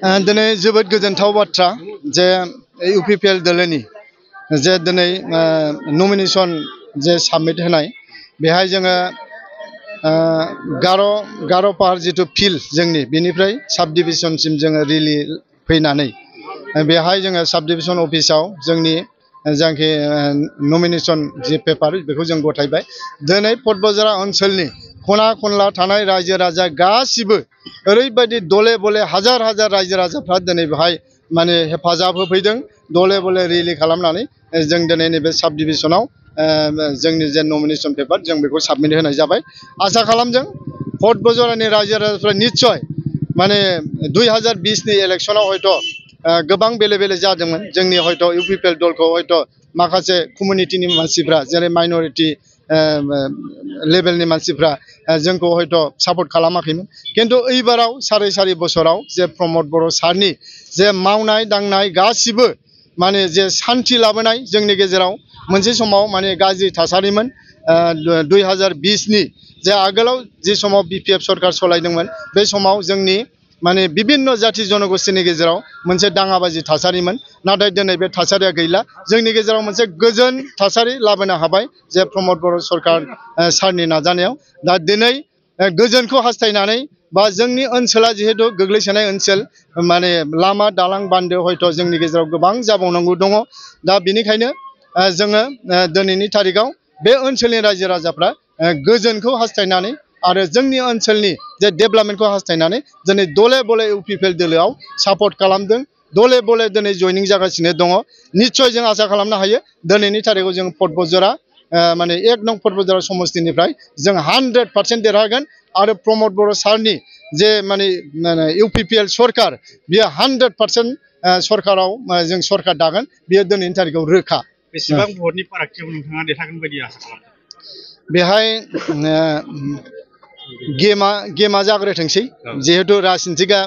दिनै जोबोद गोजोनथाव बाथ्रा जे इउपिपिएल दोलोनि जे दिनै नमिनेशन जे साबमिट होनाय बेहाय जोङो गार' पाहार जिथु फिल्ड जोंनि बेनिफ्राय साब डिभिजनसिम जोङो रिलि फैनानै बेहाय जोङो साब डिभिजन अफिसाव जोंनि जायखि नमिनेशन जि पेपार बेखौ जों गथायबाय। दिनै पटबजरा ओनसोलनि खना खनला थानाय रायजो राजा गासिबो ओरैबायदि दले बले हाजार हाजार रायजो राजाफ्रा दिनै बेहाय माने हेफाजाब होफैदों दले बले रिलि खालामनानै जों दिनै नैबे साब डिभिजनाव जोंनि जे नमिनेशन पेपार जों बेखौ साबमिट होनाय जाबाय। आसा खालामदों पटबजरानि रायजो राजाफ्रा निस्सय माने 2020 नि इलेक्शनाव हयथ' गोबां बेले बेले जादोंमोन जोंनि हयथ' इउपिपिएल दलखौ हयथ' माखासे कमिउनिटिनि मानसिफ्रा जेरै माइनरिटि लेभेलनि मानसिफ्रा जोंखौ हयथ' सापर्ट खालामाखैमोन किन्तु एइबाराव सारि बोसोराव जे प्रमद बर' सारनि जे मावनाय दांनाय गासिबो माने जे सान्थि लाबोनाय जोंनि गेजेराव मोनसे समाव माने गाज्रि थासारिमोन 2020 नि जे आगोलाव जे समाव बिपिएफ सरकार सलायदोंमोन बे समाव जोंनि माने बिभिन्न जाति जनगोष्ठीनि गेजेराव मोनसे दाङाबाजि थासारिमोन नाथाय दिनै बे थासारिया गैला जोंनि गेजेराव मोनसे गोजोन थासारि लाबोनो हाबाय जे प्रमद बर' सरकार सारनि नाजानायाव दा दिनै गोजोनखौ हास्थायनानै बा जोंनि ओनसोला जिहेतु गोग्लैसोनाय ओनसोल माने लामा दालां बान्दो हयथ' जोंनि गेजेराव गोबां जाबावनांगौ दङ दा बेनिखायनो जोङो दिनैनि तारिखाव बे ओनसोलनि रायजो राजाफ्रा गोजोनखौ हास्थायनानै आरो जोंनि ओनसोलनि जे डेभेलपमेन्टखौ हास्थायनानै दिनै दले बले इउपिपिएल दोलोआव सापर्ट खालामदों दले बले दिनै जयनिं जागासिनो दङ। निस्सय जों आसा खालामनो हायो दिनैनि तारिखाव जों पटबजरा माने 1 नं पटबजरा समस्तिनिफ्राय जों 100% देरहागोन आरो प्रमद बर' सारनि जे माने इउपिपिएल सरकार बियो 100% सरकाराव जों सरकार दागोन बियो दिनैनि तारिखाव रोखा। बेसेबां भटनि फारागथियाव नोंथाङा देरहागोन बायदि आसा खालामदों? बेहाय गेमा जाग्रोथोंसै जिहेतु राजनितिकआ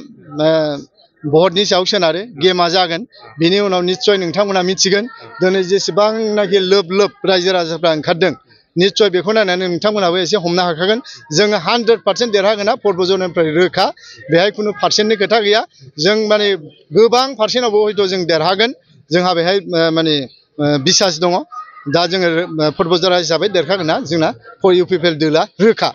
भटनि सायाव सोनारो गेमा जागोन बिनि उनाव निस्सय नोंथांमोना मिथिगोन दिनै जेसेबांनाखि लोब लोब रायजो राजाफ्रा ओंखारदों निस्सय बेखौ नायनानै नोंथांमोनाबो एसे हमनो हाखागोन जोङो 100% देरहागोना पटबजरानिफ्राय रोखा बेहाय खुनु पार्सेन्टनि खोथा गैया जों माने गोबां पार्सेन्टआवबो हयथ' जों देरहागोन जोंहा बेहाय माने बिसास दङ दा जोङो पटबजरा हिसाबै देरहागोना जोंना इउपिपिएल दोलोआ रोखा।